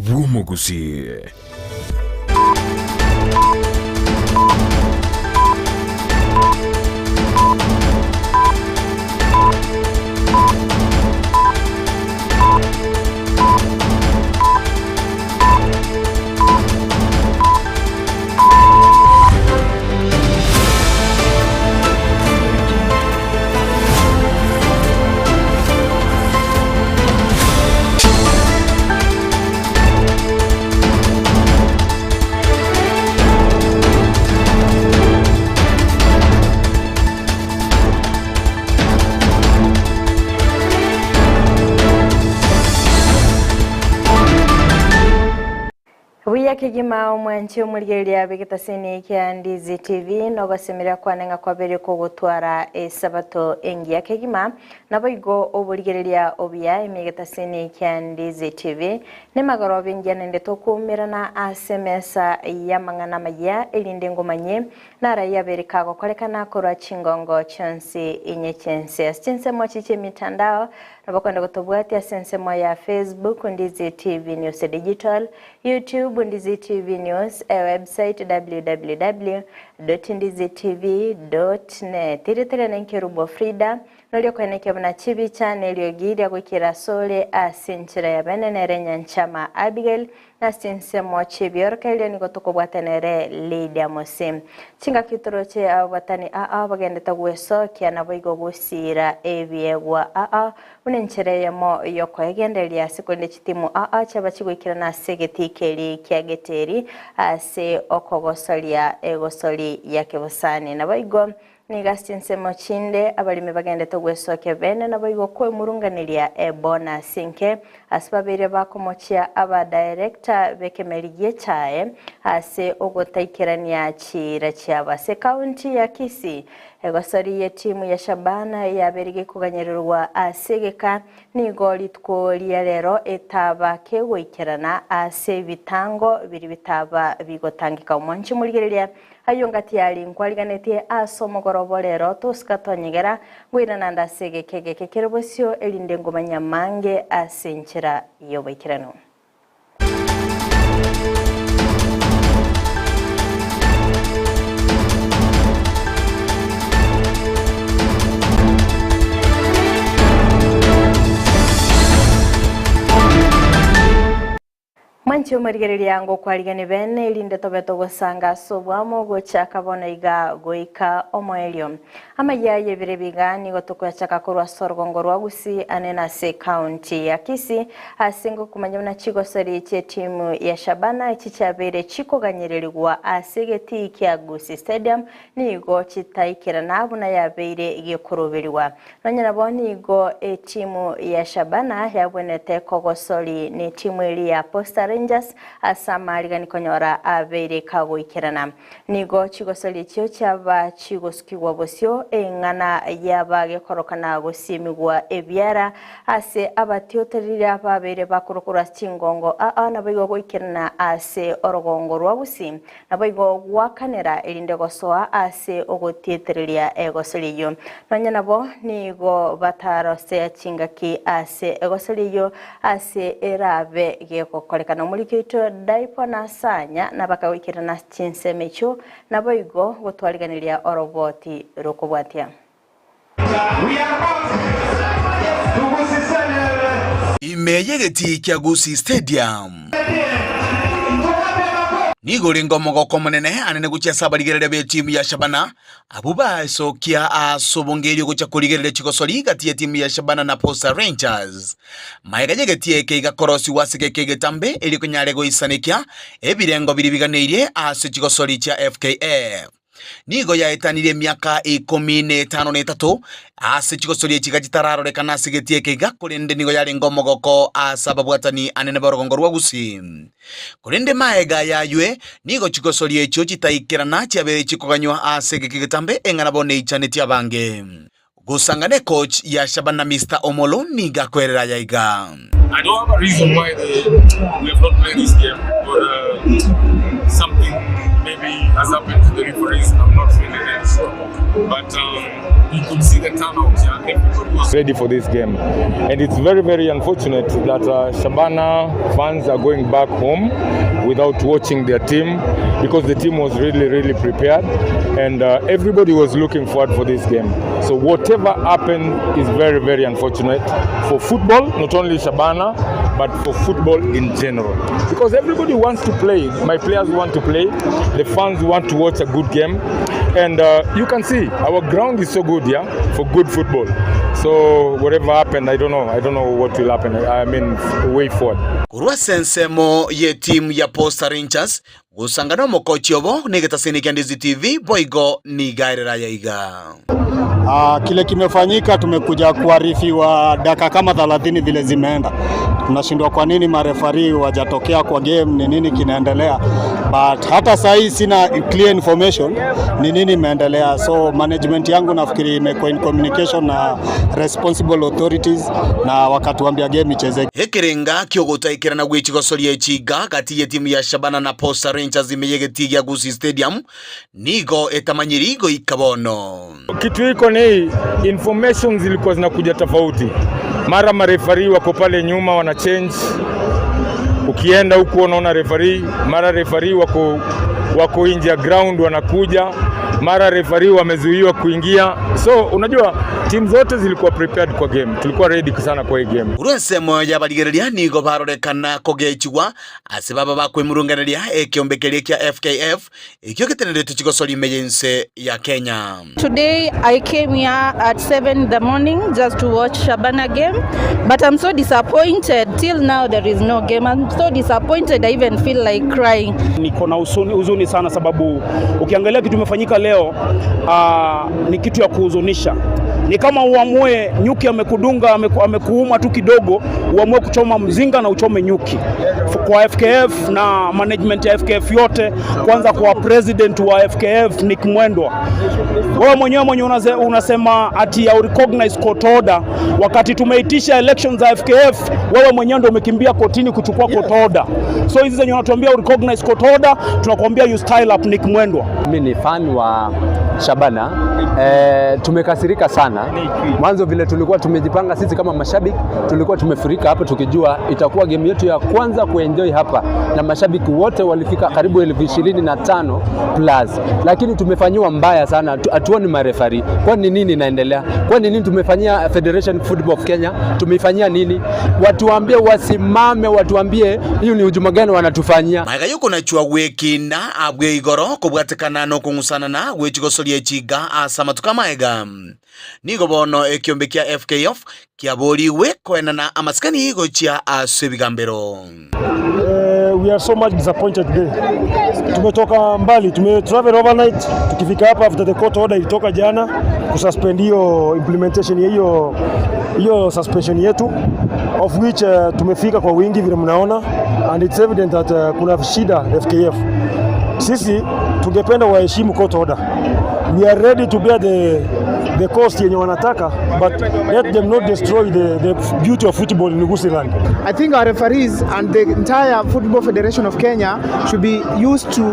bw'Omogusii. Buya kegima omwanchi omorigereria bw'egetaseni kia Ndizi TV nogosemeria kwane ng'a kwabeire kogotwara esabato engiya kegima naboigo oborigereria obuya ime egetaseni kia Ndizi TV nemagoroba engiya naende tokoumerana ase emesa y'amang'ana amaya erinde ngomanye Naro yabere kagokorekana korwa chingongo chionsi inye chi'ense. Ase chinsemo echi chi'emitandao, nabo okoenda gotobwatia ase ensemo ya Facebook, Ndizi TV News Digital, YouTube, Ndizi TV News, ewebsite www.ndizitv.net. Rietera nenkerubo Frida, noria okoenekia buna chibicha na eriogi riagoikera asore ase enchera ya bene nere Nyanchama Abigail, Ase ensemo chi'ebiorokererio nigo tokobwata nere Lydia Mose. Chingaki toroche ababatani aa bagendete gwesokia naboigo gosiira ebiegwa aa buna enchera eyemo y'okoegendereria ase korende chitimu aa chiaba chigoikerana ase egetii keria kia Geteri ase okogosoria egosori ya kebosani. Naboigo Nigo ase chinsemo chinde abaremi bagendete gwesokia bene naboigo kwemurunganeria ebonus enke ase babeire bakomochia abadirector b'ekemeri gi'echae ase ogotaikerania chiira chiabo ase ekaunti ya Kisii. Egosori y'etimu ya Shabana yabeire gekoganyererwa ase egeka nigo rituko ria rero etaba kegoikerana ase ebitango biria bitaba bigotangeka. Omwanchi omorigereria Ayio ngati aria nkwariganetie ase omogoroba orero, tosika tonyegera, ngoirana naende ase egeka egeke kere bosio, erinde ngomanye amange ase enchera y'oboikeranu. Mwanche omorigereria ngokwarigani bene, erinde tobe togosanga ase oboamo gochaka bono iga goika omoerio. Amayia y'ebire biga nigo tokoyachaka korwa ase orogongo rwa Gusii ane na ase ekaunti ya Kisii ase ngokomanya buna chigosori chi'etimu ya Shabana echi chiabeire chikoganyererigwa ase egetii kia Gusii Stadium nigo chitaikerana buna yabeire gekoroberigwa. Nonya nabo nigo etimu ya Shabana yabwenete kogosori netimu eria ya Posta Rangers ase amaarigani konyora abeire kagoikerana. Nigo chigosori echio chiaba chigosukigwa bosio eng'ana yaba gekorokana gosiemigwa ebiara ase abatiotereri babeire bakorwa ase chingongo aa naboigo goikerana ase orogongo rwa Gusii Naboigo gwakanera erinde gosoa ase ogotietereria egosori eyio. Nonya nabo nigo batarosea chingaki ase egosori eyio ase erabe gegokorekana. Omoriki oito Daipo na Sanya nabakagoikerana chinsemo echio, naboigo gotwariganeria oroboti rokobwatia. Ime y'egetii kia Gusii Stadium. Nigo orenge omogoko omonene anene gochia ase abarigereria b'etimu ya Shabana, abwo baesokia ase obongerio gochia korigereria chigosori gati y'etimu ya Shabana na Posta Rangers. Magega y'egetii eke igakorosigwa ase egeka egetambe erio konyare goisanekia ebirengo biria biganeirie ase chigosori chia FKF. Nigo yaetanirie emiaka ikomi na etano na etato ase chigosoria echi iga chitararorekana ase egetii eke iga, korende nigo yarenge omogoko ase ababwatani anene b'orogongo rwa Gusii. Korende maega y'aywe, nigo chigosoria echio chitaikerana chiabeire chikoganywa ase egeka egetambe eng'ana bono eichanetie abange. Gosanga ne coach ya Shabana Mister Omolo nigo akwerera aya iga. I don't have a reason why they, we have not played this game or uh, something maybe has happened to the referees. I'm not really, really sure. But um, You could see the turnout, yeah. Everybody was ready for this game. And it's very, very unfortunate that Shabana fans are going back home without watching their team because the team was really, really prepared and everybody was looking forward for this game. So whatever happened is very, very unfortunate for football, not only Shabana, but for football in general. Because everybody wants to play. My players want to play. The fans want to watch a good game. And you can see our ground is so good, yeah, for good football. So whatever happened, I don't know. I don't know what will happen. I mean, way forward. Korwa ase ensemo y'etimu ya Posta Rangers, gosanga nomokochi obo negetasini kia Ndizi TV boigo niga erere aya iga. Ah, kile kimefanyika, tumekuja kuarifiwa dakika kama 30 vile zimeenda. Tunashindwa kwa nini marefari wajatokea kwa game, ni nini kinaendelea, but hata saa hii sina clear information ni nini imeendelea. So management yangu nafikiri imekuwa in communication na responsible authorities na wakatuambia game ichezeke. Ekerenga ki'ogotaikerana gwe chigosoria echiga gati y'etimu ya Shabana na Posta Rangers ime y'egetii gia Gusii Stadium nigo etamanyiri goika bono. Kitu iko ni information zilikuwa zinakuja tofauti, mara marefari wako pale nyuma wana change, ukienda huku unaona refari, mara refari wako nje ya ground wanakuja, mara refari wamezuiwa kuingia. So unajua timu zote zilikuwa prepared kwa game, tulikuwa ready sana kwa hii game. Korwa ensemo y'abarigereria nigo barorekana kogechigwa ase baba bakwemurunganeria ekeombe keria kia FKF ekio geteneretwe chigosoria ime y'ense ya Kenya. Today I came here at 7 in the morning just to watch Shabana game, but I'm so disappointed. Till now there is no game. I'm so disappointed. I even feel like crying. Niko na huzuni sana sababu ukiangalia kitu imefanyika leo ni kitu ya kuhuzunisha. Ni kama uamue nyuki amekudunga amekuuma tu kidogo, uamue kuchoma mzinga na uchome nyuki. Kwa FKF na management ya FKF yote, kwanza kwa president wa FKF Nick Mwendwa, wewe mwenyewe mwenye unasema ati ya recognize court order, wakati tumeitisha elections za FKF, wewe mwenyewe ndio umekimbia kotini kuchukua court order. So hizi zenye unatuambia recognize court order, tunakuambia you style up Nick Mwendwa. Mimi ni fan wa Shabana. Tumekasirika sana. Mwanzo vile tulikuwa tumejipanga sisi kama mashabiki, tulikuwa tumefurika hapa tukijua itakuwa game yetu ya kwanza kuenjoy hapa, na mashabiki wote walifika karibu 25,000 plus, lakini tumefanyiwa mbaya sana. Hatuoni marefari. Kwani nini inaendelea? Kwani nini tumefanyia Federation Football of Kenya? Tumeifanyia nini? Watuambie, wasimame, watuambie hiyo ni hujuma gani wanatufanyia. Maega yokonachwa gwekina abwe igoro kobwatekana nokong'usanana gwechigosoria echiga ase amatuko amaega nigo bono ekiombe kia FKF kiaboriwe koenana amasikani gochia ase ebigambero. We are so much disappointed today. Tumetoka mbali, tume travel overnight tukifika hapa after the court order ilitoka jana kususpend hiyo implementation ya hiyo suspension yetu of which tumefika kwa wingi vile mnaona and it's evident that kuna shida FKF. Sisi tungependa waheshimu court order. We are ready to bear the cost yenye wanataka but let them not destroy the beauty of football in Gusiland. I think our referees and the entire Football Federation of Kenya should be used to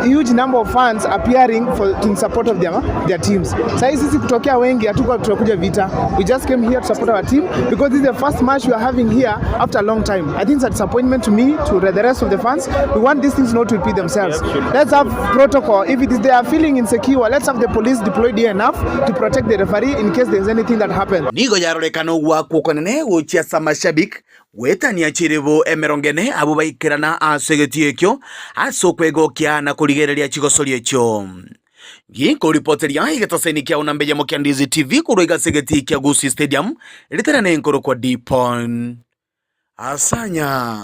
huge number of fans appearing for in support of their teams. Sasa sisi kutokea wengi hatukuwa tunakuja vita. We just came here to support our team because this is the first match we are having here after a long time. I think it's a disappointment to me, to the rest of the fans. We want these things not to repeat themselves. Let's have protocol. If it is they are feeling insecure, let's have the police deployed here enough to protect the referee in case there's anything that happens. Nigo yarorekana ogwakwo okonene gochia ase amashabiki gwetania chiribu emerongo ene abo baikerana ase egetii ekio ase okwegokia na korigereria chigosoria echio. Ginkoripoteria egetaseni kia onambe kia Ndizi TV korwa igase egetii kia Gusii Stadium riterane enkoro kwa Dipon Asanya.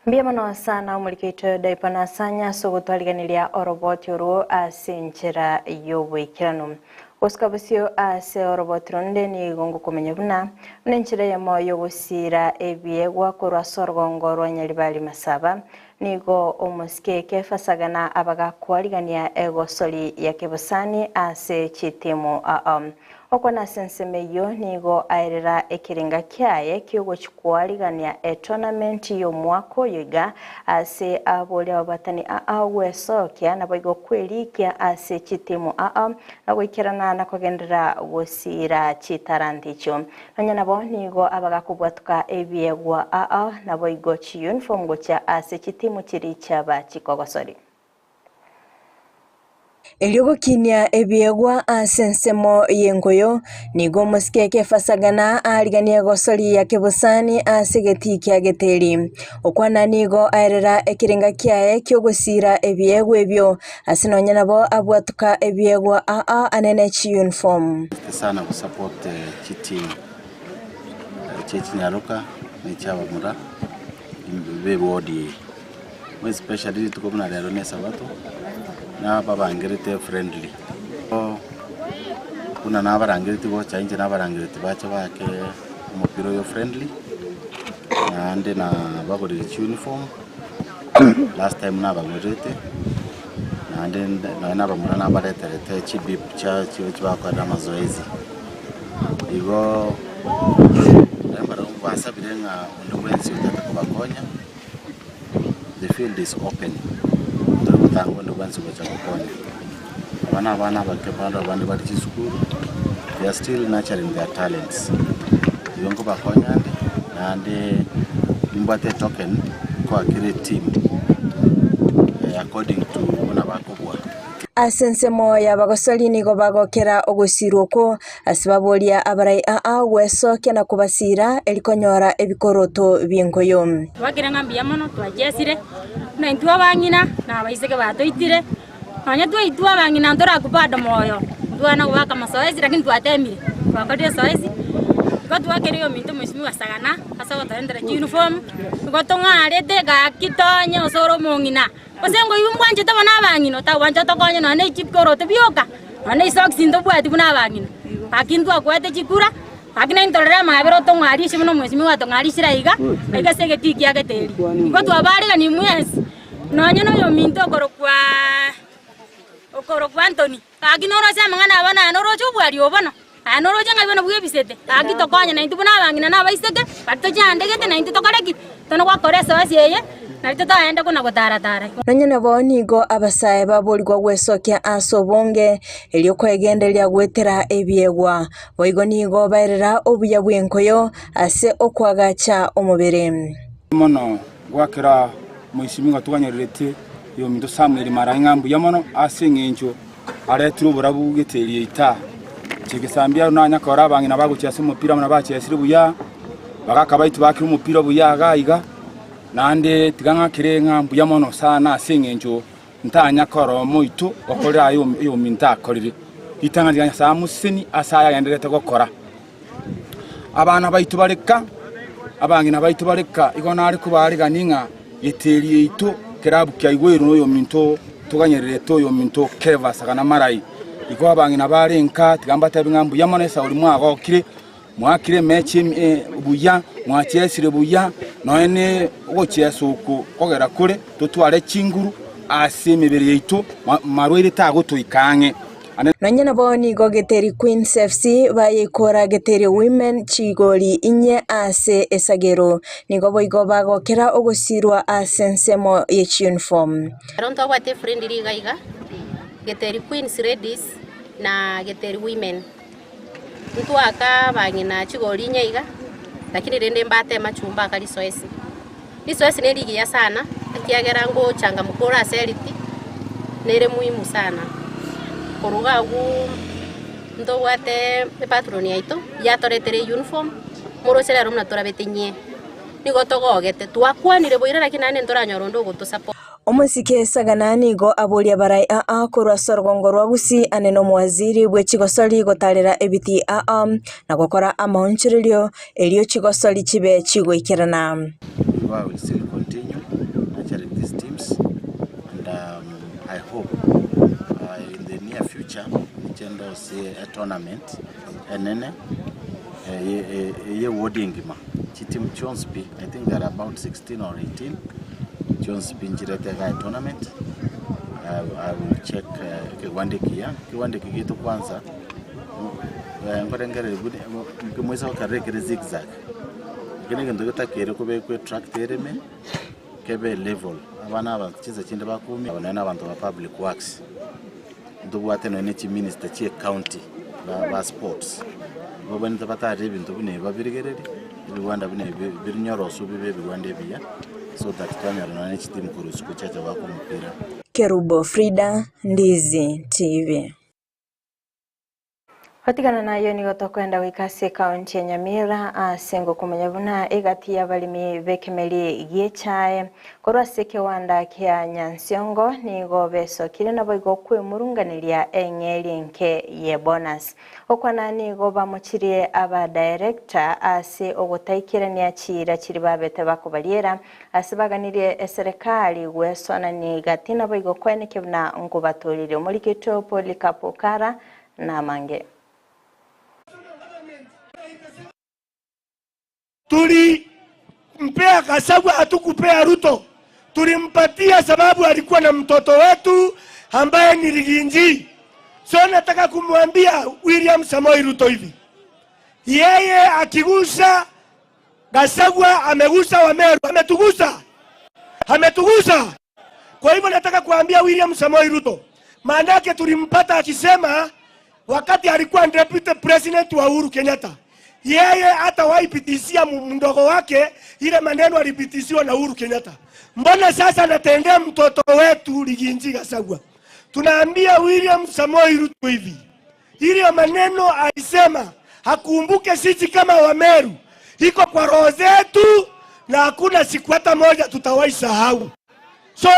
Mbuya mono sana omorikeito Dipon Asanya ase ogotwariganiria oroboti orwo ase enchera y'oboikeranu gosika bosio ase oroboti ronde nigo ngokomenya buna buna enchera eyemo yogosira ebiegwa korwa ase orugongo rwa Nyaribari Masaba nigo omosike kefasagana abagakwarigania egosori ya kebosani ase chitimu. Gokwana ase ensemo eyio nigo aerera ekerenga kiaye ki'ogochia koarigania etournament y'omwaka oyo iga ase aboria ababatani aa gwesokia naboigo kwerikia ase chitimu aa na goikerana na kogenderera gosiira chitaranti echio. Nonya nabo nigo abagakobwatuka ebiegwa aa naboigo chiuniform gochia ase chitimu chiria chiaba chikogosori. Erio gokinia ebiegwa ase ensemo y'engoyo, nigo omosike Kefasagana ariganie gosoria kebosani ase egetii kia Geteri. Okwana nigo aerera ekerenga kiaye ki'ogosiira ebiegwa ebio, ase nonya nabo abwatuka ebiegwa aa anene chiyunifomu. Sana gosupport chiteam chie chinyaroka na echiabamura b'eward eye. More especially rituko buna rero na esabato, nababangerete friendly. Buna nabarangereti gocha inche nabarangereti bache baake omopira oyo friendly, naende na bagorire chiuniform, last time nabagorerete, naende nonye na abamura nabareterete chibib chia chirochio bakorera amazoezi. Igo basabire ng'a onde bwensi otagete kobakonya. The field is open, tori gotanga onde bwensi gocha gokonya. Aba na abana abake bande abande bare chisukuru, they are still nurturing their talents. Igo nkobakonya ande, naende nimbwate etoken nkoa kera eteam according to buna bakobua. Ase ensemo y'abagosori nigo bagokera ogosiirwa okwo, ase baboria abarai aa gwesokia na kobasiira, eri konyora ebikoroto bi'enkoyo. Twakire ng'a mbuya mono twachesire, buna intwe abang'ina na abaiseke batoitire, nonya twaitwa abang'ina ntorakwa bado moyo, ntwana goaka amasoesi lakini twatemire, twakorire esoesi, igo twakeire oyominto omweshimiwa Sagana ase ogotorentera chiuniform, igo tong'arete gaki tonye ase ore omong'ina. Gose ngoigwe mbwanchete bono abang'ina, otagwancha otokonye nonya ne chikoroto bioka, nonya ne chisocks ntobwati buna abang'ina. Gaki ntwakwete chikura, gaki naintwe torore amabera otong'arishe buna omwesimigwa atong'arishire aiga, aiga ase egetii kia Geteri. Igo twabaarigani mwensi, nonya na oyominto okorokwa okorokwa Anthony, gaki noroche amang'ana aya bono aye noroche obwari obo bono, aye noroche ng'ai bono bwebisete, gaki tokonye naintwe buna abang'ina na abaiseke, baria tochandegete naintwe tokore ki? Tona gwakora esoesi eye, nario totaende kona gotara-tara. Nonya nabo nigo abasae baborigwa gwesokia ase obonge, erio kwegendereria goetera ebiegwa. Boigo nigo baerera obuya bw'enkoyo ase okoagacha omobere. Mono gwakera moisimigwa twanyoreretie oyominto Samuel Marae ng'a mbuya mono ase eng'encho aretire oborabu gete eria taa. Chigesambia nanya kora abang'ina bagochia ase omopira buna bachesire buya, bagaka baito bakire omopira buya iga iga, naende tiga ng'akere ng'a mbuya mono sana ase eng'encho ntanya kora omoito okorire aya oyominto akorire. Ritang'ani riria Nyasae amosesenie ase aya agendererete gokora. Abana baito bare ka, abang'ina baito bare ka, igo nare kobaarigania ng'a geteri yaito kerabu kiaigwerwe noyominto toganyererete oyominto Kefas na Marai. Igo abang'ina bare nka, tiga mbatebi ng'a mbuya mono esauri mwagokire, mwaakire emechi buya, mwachesire buya, nonya ne ogochesa oko kogera kore totware chinguru ase emebere yaito, marwaire tagotoika ang'e. Nonya nabo nigo Geteri Queens FC bayeikora Geteri Women chigori inye ase esagero. Nigo boigo bagokera ogosirwa ase ensemo ye chiuniform. Ero ntobwate efriendly iga iga, Geteri Queens Ladies na Geteri Women. Ntwaka abang'ina chigori inye iga, lakini rende mbatema chumba aka risoesi. Risoesi nerigiya sana, ekiagera ngochangamka ore ase eriti, nere muhimu sana. Korwa iga agwo ntobwate epatron yaito, yatoretire euniform, moroche rero buna torabete inye, nigo togogete, twakwanire boira lakini naende ntoranyora onde ogotosupport. Omosike Sagana nigo aboria abarai aa korwa ase orogongo rwa Gusii ane nomowaziri bwe chigosori gotarera ebitii aa na gokora amaonchorerio erio chigosori chibe chigoikerana. Igo I will still continue nurturing these teams and I hope in the near future inche ndosie a tournament enene eye ward engima chiteam chionsi pi I think there are about 16 or 18 chionsi pi nchirete iga etournament I will check ekegwanda ekiya, ekegwanda eke giaito kwanza. Nkorengereria buna moise gokerora ekere zigzag, ekio na egento getakeire kobekwa etractor ereme, kebe level, abana aba chinsa chinde bakoumia aba nonye na abanto ba public works, ntobwate nonye na chiminister chia ecounty ba ba sports, babwenerete batarere ebinto buna ebi babirigererie, ebigwanda buna ebi birinyoroswe bibe ebigwanda ebiya, so that twanyora nonye na chitimu korwa isiko chiacha goaka omopira. Kerubo Frida, Ndizi TV. Gotigana nayio nigo tokoenda goika ase ekaunti ya Nyamira ase ngokomanya buna egati y'abaremi b'ekemeri gi'echae korwa ase ekewanda kia Nyansiongo nigo besokire naboigo kwemurunganeria eng'eria enke ye bonus. Okwana nigo bamochirie abadirector ase ogotaikerania chiira chiria babete bakobariera ase baganirie eserekari gwesonania egati naboigo koenekia buna nkobatoririe. Omorikito Polycarp Okara namange. Tulimpea Gachagua, hatukupea Ruto. Tulimpatia sababu alikuwa na mtoto wetu ambaye ni Riginji. So nataka kumwambia William Samoei Ruto hivi, yeye akigusa Gachagua amegusa Wameru, ametugusa, ametugusa. Kwa hivyo nataka kuambia William Samoei Ruto, maanake tulimpata akisema wakati alikuwa deputy president wa Uhuru Kenyatta, yeye hata waipitishia mdogo wake ile maneno alipitishiwa na Uhuru Kenyatta. Mbona sasa anatendea mtoto wetu Rigathi Gachagua? Tunaambia William Samoei Ruto hivi, ile maneno alisema akumbuke sisi kama Wameru iko kwa roho zetu na hakuna siku hata moja tutawahi sahau. So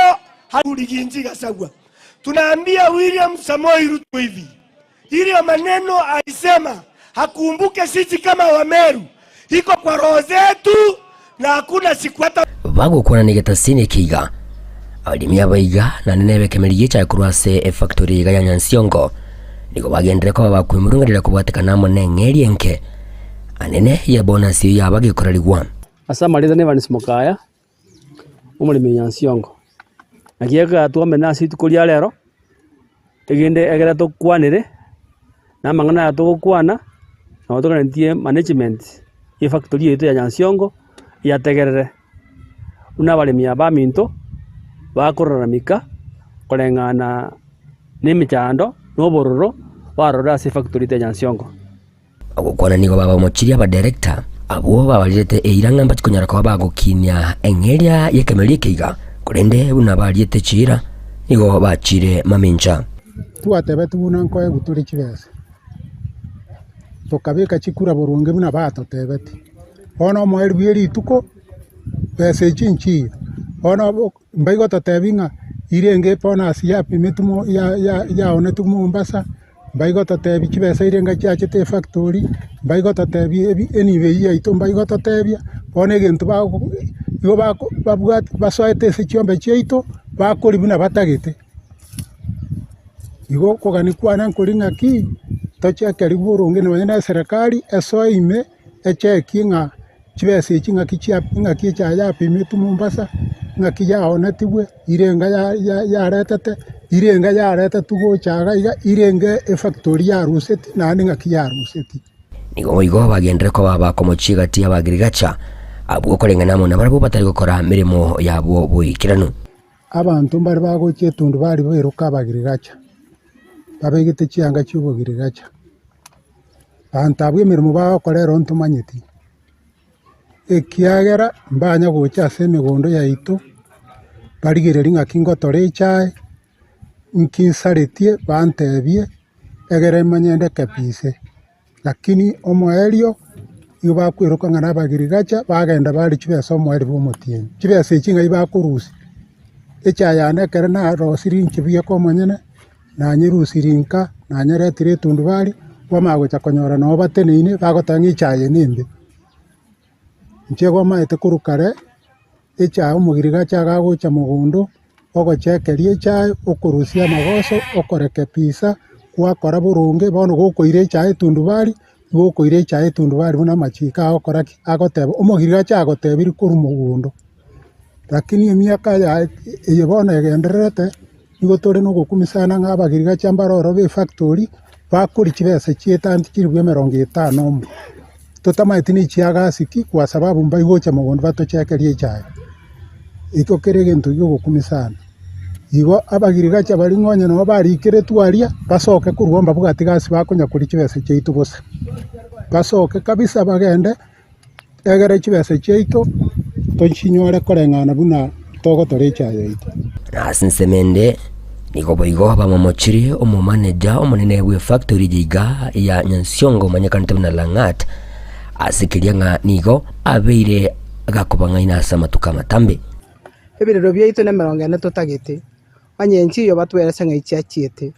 Rigathi Gachagua, tunaambia William Samoei Ruto hivi, ile maneno alisema akumbuke sisi kama Wameru iko kwa roho zetu na hakuna siku hata Bagokwana negetasini ekeiga abaremi abaiga naende nebe ekemeri gi'echae korwa ase efactory iga ya Nyansiongo nigo bagenderere koba bakwemurunganera kobwatekana amo neng'eria enke anene ye bonus eyio yaba gekorarigwa. Ase amarieta na Evans Mokaya, omoremi o Nyansiongo. Naki ekero twamenya ase rituko ria rero, egende ekere tokwanere, na amang'ana aya togokwana, nabo toganetie management ya efactory yaito ya Nyansiongo, yategerere buna abaremi aba baminto, bakororamika koreng'ana na emechando na obororo barorire ase efactory yaito ya Nyansiongo. Ogokwana nigo babamochirie abadirector abwo babarirete eira ng'a mbachi konyara koba bagokinia eng'eria y'ekemeri eke iga, korende buna bariete chiira nigo bachire mamincha. Twatebete buna nkoegwa tore chibesa, tokabeka chikura boronge buna batotebeti. Bono omoerio bwe rituko, besa echi nchiyo, bono mbaigototebi ng'a irenge ebonus yapimetwe mo ya ya yaonetwe Mombasa, Mbaigototebia chibesa eria chiachete efactory, mbaigototebia ebi enibo eyio yaito mbaigototebia, bono egento bago igo bako babwate basoete ase chiombe chiaito, bakoria buna batagete. Igo okogania kwane nkori ng'aki, tochekeri boronge nonye na eserekari esoe ime, echekie ng'a chibesa echi ng'aki chia ng'aki echaye yapimetwe Mombasa, ng'aki yaonetigwe, irenga ya ya yaretete, irenga yaretetwe gocha iga iga, irenga efactory yaruseti naende ng'aki yaruseti. Nigo boigo bagenderere koba bakomochia egati y'Abagirigacha, abwo koreng'ana amo nabarabwo batari gokora meremo yabo boikeranu. Abanto mbare bagochia etundubari bairoka Abagirigacha, babegete chianga chi'obogirigacha. Abanto abwo emeremo bagokora ero ntomanyeti, ekiagera mbanya gocha ase emegondo yaito, barigererie ng'aki ngotora echae, nki nsaretie bantebie, egere manye ndeke pise. Lakini omoerio, nigo bakweroka ng'a nabagirigacha, bagenda baria chibesa omoerio bwa omotienyi. Chibesa echi ng'ai bakorusia, echae yane ekero narosirie inche buya omonyene. Nanyerusirie inka, nanyeretire etundubari, kwamanya gocha konyora nabo bateneine bagoteba ng'a echae eye nembe. Inche igo omanyete korwa kare, echae omogirigacha iga agocha mogondo, ogochekeria echae, okorusia amagoso, okorekebisa, gwakora boronge, bono gokoira echae etundubari, igo okoira echae etundubari buna amachiko agokora ki? Agoteba, omogirigacha agotebirie korwa mogondo. Lakini emiaka yaye eye bono egendererete. Nigo tore nogokumia sana ng'a abagirigacha mbare ororo b'efactori, Bakoria chibesa chi'etanti chilifu emerongo etano omo, totamaeti nechiagasi ki kwa sababu mbaigocha mogondo batochekerie echae. Ekio kere egento giogokumia sana. Igo abagirigacha baria ng'a onye nabo barikeretwe aria, basoke korwa mbabwati gasi bakonya koria chibesa chiaito bosa. Basoke kabisa bagende egere chibesa chiaito tochinyore koreng'ana buna togotora echae yaito. Na ase ensemo ende, nigo boigo bamomochirie omomaneja omonene bw'efactory eye iga ya Nyansiongo omanyekanete buna Lang'at, ase keria ng'a nigo abeire gakobang'aina ase amatuko amatambe. Ebirero biaito nemerongo ene totagete, onye enchiyo batwerese ng'a echiachiete.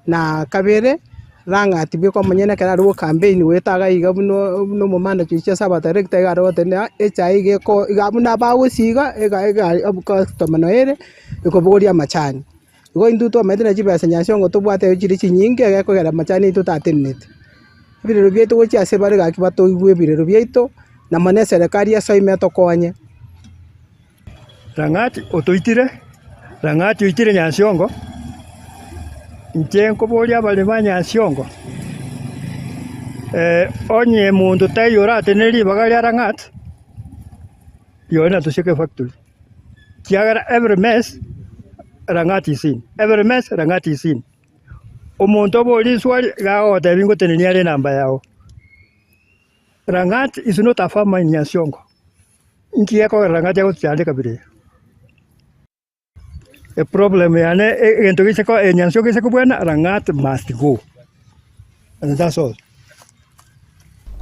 Na kabere, Lang'at bweka omonyene ekero are gocampaign goeta iga iga buna buna omomanager oichia ase abadirector iga are goteba ng'a echae iga eko iga buna bagosiga iga iga customer noyo ere, ekobogoria amachani. Igo intwe twamaete na chibesa nyansiongo tobwate erio chire chinyinge egekogera amachani aito tatenenete. Ebirero biaito gochia ase bare gaki batoigwe ebirero biaito, na mono eserekari esoime etokonye. Lang'at otoitire, Lang'at oitire Nyansiongo, inche nkoboria abaremi ba Nyansiongo, onye monto taiyo oratenene ribaga ria Lang'at, rirorio natosieke efactory, ekiagera every mess Lang'at is in, every mess Lang'at is in. Omonto oborie riswari, iga agogotebia ngotenenia are enamba yao. Lang'at is not a farmer in Nyansiongo. Inki gekogera Lang'at agotichanda ekabira eye? Eproblem yane egento gese ko Nyansiongo gese kobwana Lang'at must go and that's all.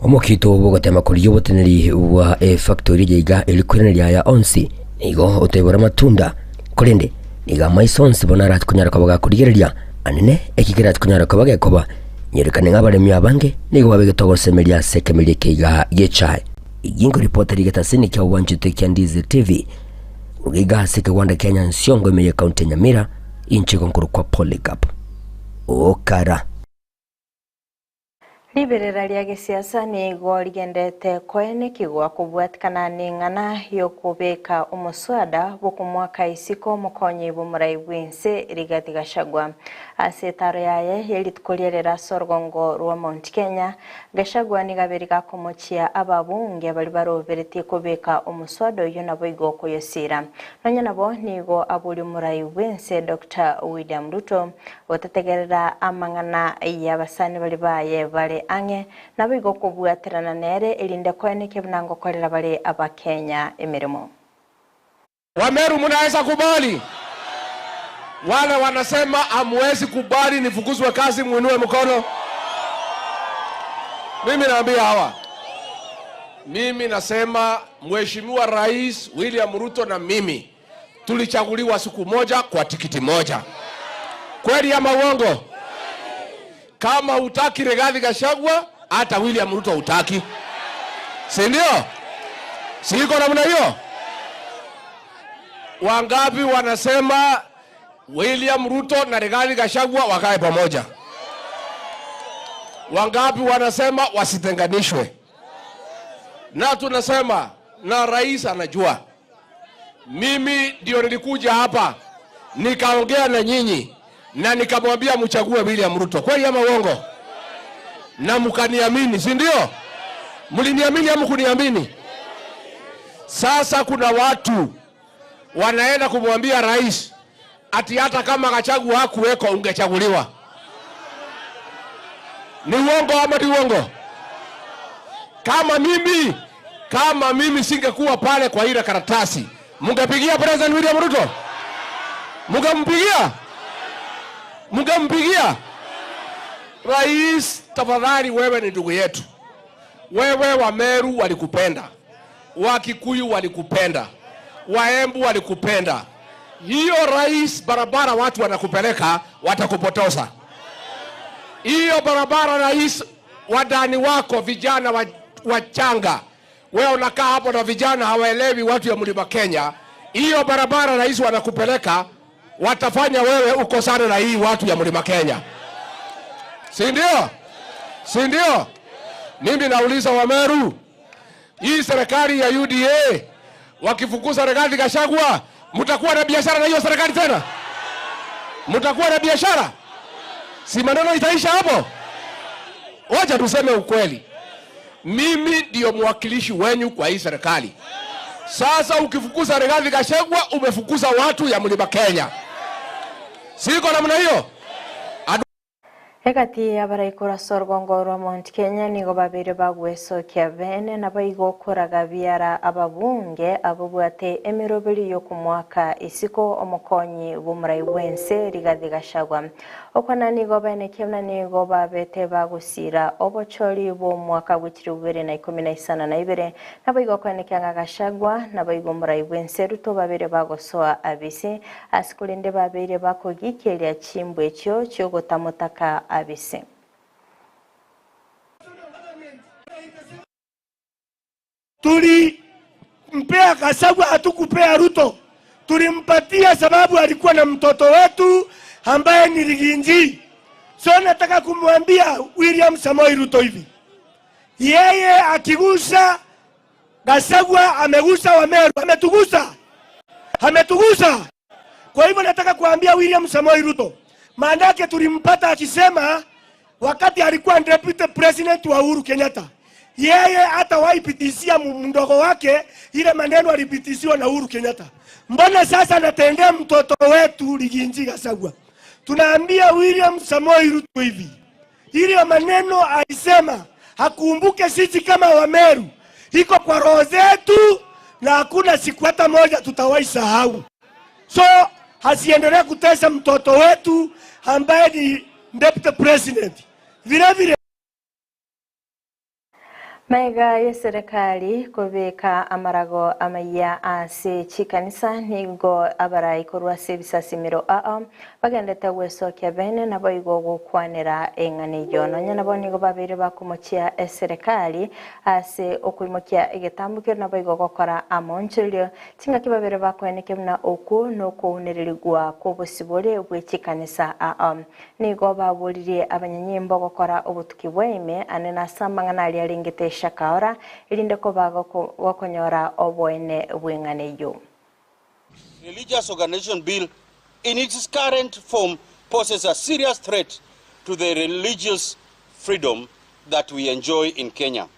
Omokito bw'ogotema korigia oboteneneri bwa efactori eye iga eri koiraneria aya onsi nigo otoibora amatunda, korende nigo amaiso onsi bono arachie konyara koba gakorigereria anene eki kerachie konyara koba gekoba. Nyerekane ng'a abaremi abange nigo babegete ogosemeria ase ekemeria eke iga gi'echae. Eyio nkoripota rigetasini kia obwanchete kia Ndizi TV, korwa iga ase ekegwanda kia Nyansiongo ime y'ecounty ya Nyamira, inche igo nkorokwa Polycarp Okara. Riberera ria gesiasa nigo rigenderete koenekigwa kobwatikana neng'ana y'okobeka omoswada bw'okomoaka isiko omokonyi bw'omorai bw'ense Rigathi Gachagua. Ase etaro yaye ye rituko ri'erero ase orogongo rwa Mount Kenya, Gachagua nigo abeire gakomochia ababunge baria baroberetie kobeka omoswada oyio naboigo koyosiira. Nonya nabo nigo aboria omorai bw'ense Doctor William Ruto Gotategerera amang'ana y'abasani baria baye bare ang'e, naboigo kobwaterana nere, erinde koenekia buna ngokorera bare Abakenya emeremo. Wameru mnaweza kubali? Wale wanasema hamwezi kubali nifukuzwe kazi muinue mkono. Mimi naambia hawa, mimi nasema Mheshimiwa Rais William Ruto na mimi tulichaguliwa siku moja kwa tikiti moja. Kweli ama uongo? Kama hutaki Rigathi Gachagua, hata William Ruto hutaki, si ndio? Si iko namna hiyo? Wangapi wanasema William Ruto na Rigathi Gachagua wakae pamoja? Wangapi wanasema wasitenganishwe? Na tunasema na rais anajua. Mimi ndio nilikuja hapa nikaongea na nyinyi na nikamwambia mchague William Ruto, kweli ama uongo? Na mkaniamini, si ndio? Mliniamini ama kuniamini? Sasa kuna watu wanaenda kumwambia rais ati hata kama Gachagua hakuweko ungechaguliwa. Ni uongo ama ni uongo? Kama mimi kama mimi singekuwa pale kwa ile karatasi, mungepigia President William Ruto? Mungempigia? Mungempigia? Rais, tafadhali, wewe ni ndugu yetu. Wewe Wameru walikupenda, Wakikuyu walikupenda, Waembu walikupenda. Hiyo rais, barabara watu wanakupeleka, watakupotosa. Hiyo barabara rais, wadani wako vijana wachanga, wewe unakaa hapo na vijana hawaelewi watu ya mlima Kenya. Hiyo barabara rais wanakupeleka, watafanya wewe ukosane na hii watu ya mlima Kenya, si ndio? Si ndio? Mimi nauliza Wameru, hii serikali ya UDA wakifukuza Rigathi Gachagua, mtakuwa na biashara na hiyo serikali tena? Mtakuwa na biashara? Si maneno itaisha hapo? Wacha tuseme ukweli. Mimi ndio mwakilishi wenyu kwa hii serikali. Sasa ukifukuza Rigathi Gachagua umefukuza watu ya Mlima Kenya. Siko namna hiyo? Egati y'abaraikoro ase orugongo rwa Mount Kenya nigo babeire bagwesokia bene naboigo koraga biara ababunge ababwate emeroberi y'okomoaka isiko omokonyi bw'omorai bw'ense Rigathi Gachagua. Okwana nigo baenekia buna nigo babete bagosira obochori bw'omwaka bwe chilifu bibere na ikomi na isano na ibere naboigo koenekia ng'a Gachagua naboigo omorai bw'ense Ruto babeire bagosoa abisi Ase korende babeire bakogikeria chimbwa echio chi'ogotamotaka abise. Tulimpea Gachagua hatukupea Ruto. Tulimpatia sababu alikuwa na mtoto wetu ambaye ni Riginji. So nataka kumwambia William Samoei Ruto hivi, yeye akigusa Gachagua amegusa Wameru, ametugusa, ametugusa. Kwa hivyo nataka kuambia William Samoei Ruto, maanake tulimpata akisema wakati alikuwa deputy president wa Uhuru Kenyatta, yeye hata waipitishia mdogo wake ile maneno alipitishiwa na Uhuru Kenyatta. Mbona sasa anatendea mtoto wetu Rigathi Gachagua? Tunaambia William Samoei Ruto hivi, ile maneno alisema hakumbuke sisi kama Wameru iko kwa roho zetu na hakuna siku hata moja tutawahi sahau. So asiendelee kutesa mtoto wetu ambaye ni deputy president. Vile vile Magega y'eserekari kobeka amarago amayia ase chikanisa nigo abarai korwa ase ebisasimero aa bagendete gwesokia bene naboigo gokwanera eng'ana eyio. Nonya nabo nigo babeire bakomochia eserekari ase okoimokia egetambo keria naboigo gokora amaonchorerio chingaki babere bakoenekia buna okwo nokounererigwa kw'obosibore bwe chikanisa aa. Nigo baboririe abanyanyimbo gokora obotuki bwa ime ane nase amang'ana aria arengete Shakaora, erinde koba gokonyora oboene bw'eng'ana eyio. Religious Organization Bill in its current form poses a serious threat to the religious freedom that we enjoy in Kenya.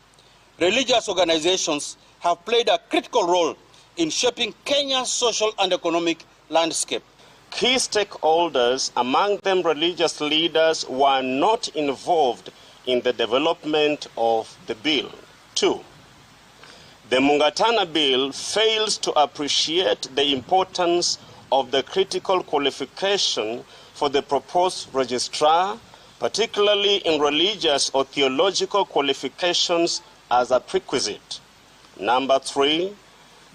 Religious organizations have played a critical role in shaping Kenya's social and economic landscape. Key stakeholders, among them religious leaders, were not involved in the development of the bill. 2. The Mungatana Bill fails to appreciate the importance of the critical qualification for the proposed registrar, particularly in religious or theological qualifications as a prerequisite. Number 3,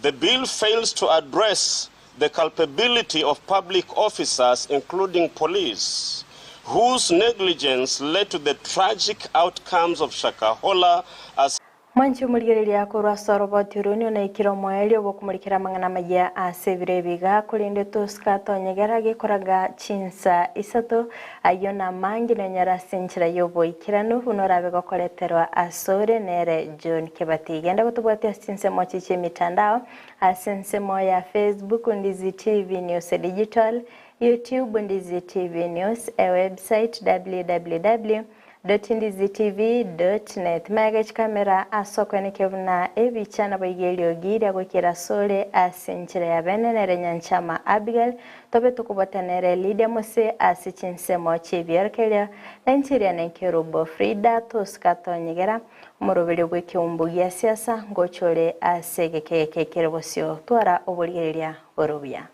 the bill fails to address the culpability of public officers, including police, whose negligence led to the tragic outcomes of Shakahola as Mwanche omorigereria korwa ase oroboti oro nionaikire omoerio bw'okomorikera amang'ana amaya ase ebiro ebi iga, korende tosika tonyegera gekoraga chinsa isato, ayio namange nonyare ase enchera y'oboikeranu buna orabe gokoreterwa asore nere John Kebati. Genda gotobwatia ase chinsemo chi chi'emitandao ase ensemo ya Facebook Ndizi TV News Digital, YouTube Ndizi TV News, ewebsite www. Ndizitv.net. Magega chikamera ase okoenekia buna ebicha naboigo eriogi ria goikera asore ase enchera ya bene nere Nyanchama Abigail tobe tokobwata nere Lydia Mose ase chinsemo chi'ebiorokererio na inche eria Nenkerubo Frida tosuka tonyegera omoroberio bw'ekeumbu gia siasa ngocha ore ase egekegeke kere bosio twara oborigereria bore obuya.